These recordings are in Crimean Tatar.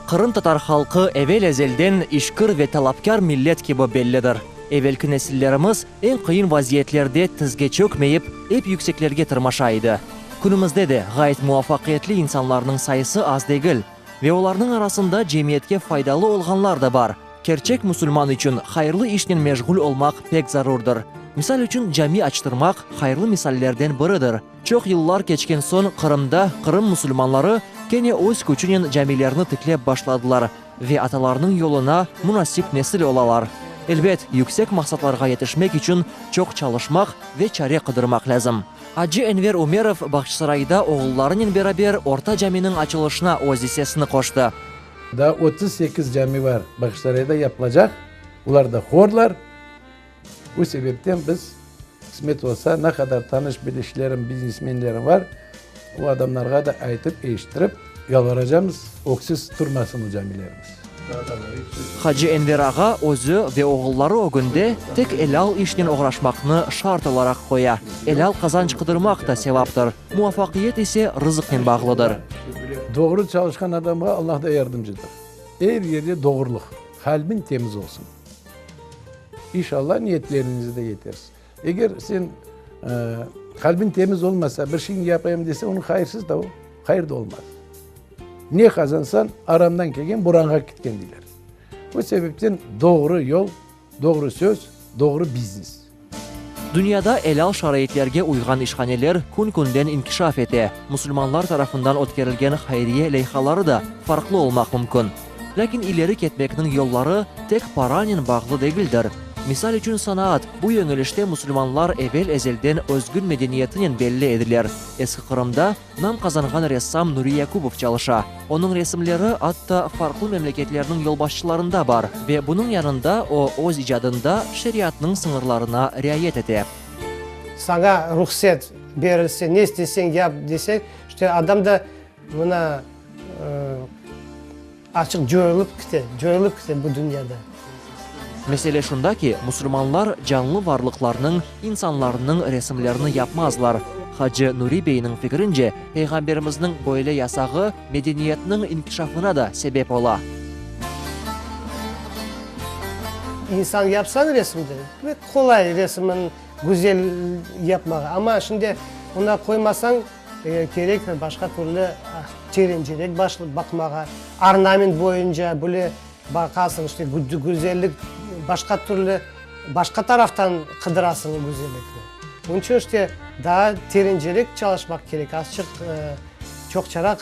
Qırımtatar halqı evel-ezelden işkir ve talapkâr millet kibi bellidir. Evelki nesillerimiz eñ qıyın vaziyetlerde tizge çökmeyip, ep yükseklerge tırmaşa edi. Künümizde de ğayet muvafaqiyetli insanlarnıñ sayısı az degil. Ve olarnıñ arasında cemiyetke faydalı olğanlar da bar. Kerçek musulman içün hayırlı işnen meşğul olmaq pek zarurdır. Misal içün cami açtırmaq hayırlı misallerden biridir. Çoq yıllar keçken soñ Qırımda Qırım musulmanları kene öz küçünen camilerni tiklep başladılar ve atalarınıñ yoluna munasip nesil olalar. Elbet, yüksek maqsatlarğa yetişmek içün çoq çalışmaq ve çare qıdırmaq lâzim. Acı Enver Ümerov Bağçasarayda oğullarınen beraber Orta caminiñ açılışına öz issesini qoştı. Daa 38 cami bar Bağçasarayda yapılacaq, olar da horlar. Bu sebepten biz, qısmet olsa, ne qadar tanış-bilişlerim, biznesmenlerim var, o adamlarğa da aytıp, eşittirip, yalvaracamız, öksüz turmasın o camilerimiz. Hacı Enver ağa özü ve oğulları ögünde tek elâl işnen oğraşmaqnı şart olaraq qoya. Elâl qazanç qıdırmaq da sevaptır, muvafaqiyet ise rızıqnen bağlıdır. Doğru çalışqan adamğa Allah da yardımcıdır. Er yerde doğrulıq, qalbiñ temiz olsun. İnşallah niyetleriñize de yetersiz. Eger sen qalbiñ temiz olmasa, bir şeyni yapayım dese, onıñ hayırsız da o, hayır da olmaz. Ne qazansañ, aramdan kelgen buranğa ketken deyler. Bu sebepten doğru yol, doğru söz, doğru biznes. Dünyada elâl şaraitlerge uyğan işhaneler kün-künden inkişaf ete, musulmanlar tarafından ötkerilgen hayriye leyhaları da farqlı olmaq mümkün. Lâkin ileri ketmekniñ yolları tek paranen bağlı degildir. Misal içün sanaat, bu yöñelişte musulmanlar evel-ezelden özgün medeniyetinen belli ediler. Eski Qırımda nam qazanğan ressam Nuri Yakubov çalışa. Onıñ resimleri atta farqlı memleketlerniñ yolbaşçılarında bar ve bunıñ yanında o, öz icadında şeriatnıñ sıñırlarına riayet ete. Saña ruhset berilse, ne isteseñ yap dese, işte adam da mına Açıq coyulıp kite, coyulıp kite bu dünyada. Mesele şunda ki, musulmanlar canlı varlıqlarnıñ, insanlarnıñ resimlerini yapmazlar. Hacı Nuri beyniñ fikirince, Peyğamberimizniñ böyle yasağı medeniyetniñ inkişafına da sebep ola. İnsan yapsañ resimde, pek qolay resimniñ güzel yapmağa, amma şimdi ona qoymasañ, Kerek başqa türlü terencerek baqmağa, ornament boyunca böyle baqasıñ, işte güzellik başqa türlü, başqa taraftan qıdırasıñ güzellikni. Onıñ içün işte daa terencerek çalışmaq kerek, azçıq çoqçaraq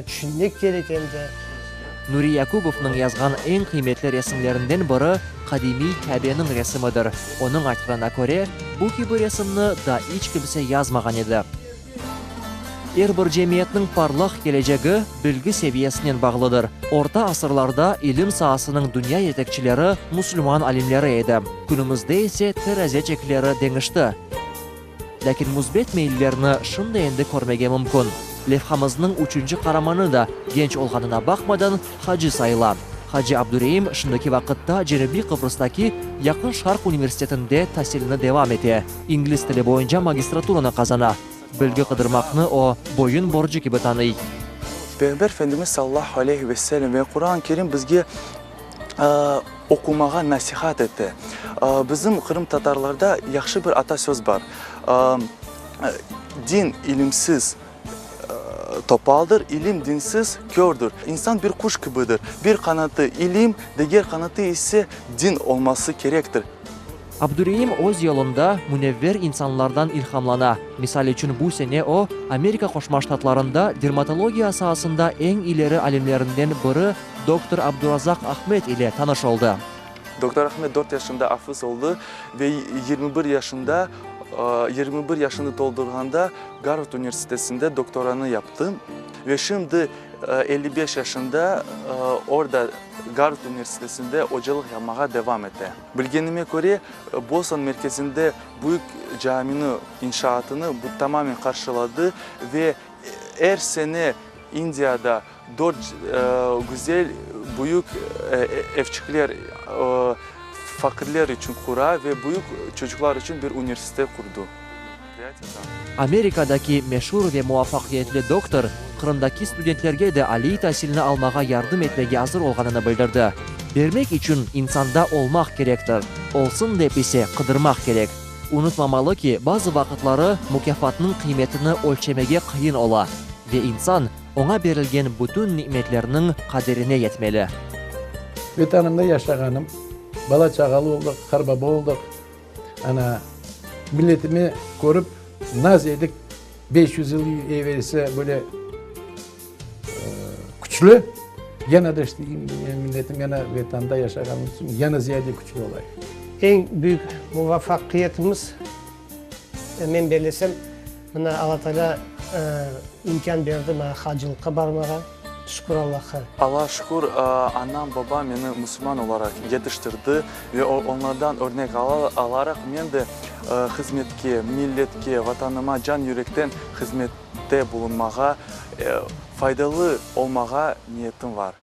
tüşünmek kerek endi. Nuri Yakubovnıñ yazğan eñ qıymetli resimlerinden biri qadimiy Kâbeniñ resimidir. Onıñ aytqanına köre, bu kibi resimni daa iç kimse yazmağan edi. Er bir cemiyetniñ parlaq kelecegi bilgi seviyesinen bağlıdır. Orta asırlarda ilim saasınıñ dünya yetekçileri musulman alimleri edi. Künümizde ise teraze çekleri deñişti. Lâkin müsbet meyillerni şimdi endi körmege mümkün. Levhamıznıñ üçünci qaramanı da genç olğanına baqmadan, hacı sayıla. Hacı Abdureim şimdiki vaqıtta Cenübiy Qıbrıstaki Yaqın Şarq universitetinde tasilini devam ete, ingliz tili boyunca magistraturanı qazana. Bilgi qıdırmaqnı o, boyun borcu kibi tanıy. Peyğamber Efendimiz sallallahu aleyhi ve sellem ve Quran-ı Kerim bizge oqumağa nasihat ete. Bizim qırımtatarlarda yahşı bir ata söz bar, Din ilimsiz topaldır, ilim dinsiz kördür. İnsan bir quş kibidir, bir qanatı ilim, diger qanatı ise din olması kerektir. Abdureim öz yolunda münevver insanlardan ilhamlana. Misal içün, bu sene o, Amerika Qoşma Ştatlarında dermatologiya saasında eñ ileri alimlerinden biri doktor Abdurazaq Ahmed ile tanış oldı. Doktor Ahmed dört yaşında afız oldı ve 21 yaşında, 21 yaşını toldurğanda Garvard universitetinde doktoranı yaptı ve şimdi 55 yaşında orda Garvard universitetinde ocalıq yapmağa devam ete. Bilgenime köre, Boston merkezinde büyük camini inşaatını bu tamamen qarşıladı ve er sene İndiyada dört güzel büyük evçikler faqirler içün qura ve büyük çocuqlar içün bir universitet qurdı. Amerikadaki meşur ve muvafaqiyetli doktor. Qırımdaki studentlerge de aliy tasilni almağa yardım etmege azır olğanını bildirdi. Bermek içün insanda olmaq kerektir, olsun dep ise qıdırmaq kerek. Unutmamalı ki, bazı vaqıtları mukâfatnıñ qıymetini ölçemege qıyın ola ve insan oña berilgen bütün nimetlerniñ qadirine yetmeli. Vetanımda yaşağanım, bala-çağalı oldıq, qarbaba oldıq. Ana, milletimi körip naz edik, 500 yıl evelsi böyle küçlü, yana da işte milletim yana Vetanda yaşağanımız içün yana ziyade küçlü olayıq. Eñ büyük muvafaqiyetimiz, men bellesem, mına Alla Taalâ imkân berdi maña hacılıqqa barmağa, şükür Allahqa. Allağa şükür, anam, babam meni musulman olaraq yetiştirdi ve onlardan örnek alaraq men de hızmetke, milletke, Vatanıma can-yürekten hızmette bulunmağa, faydalı olmağa niyetim var.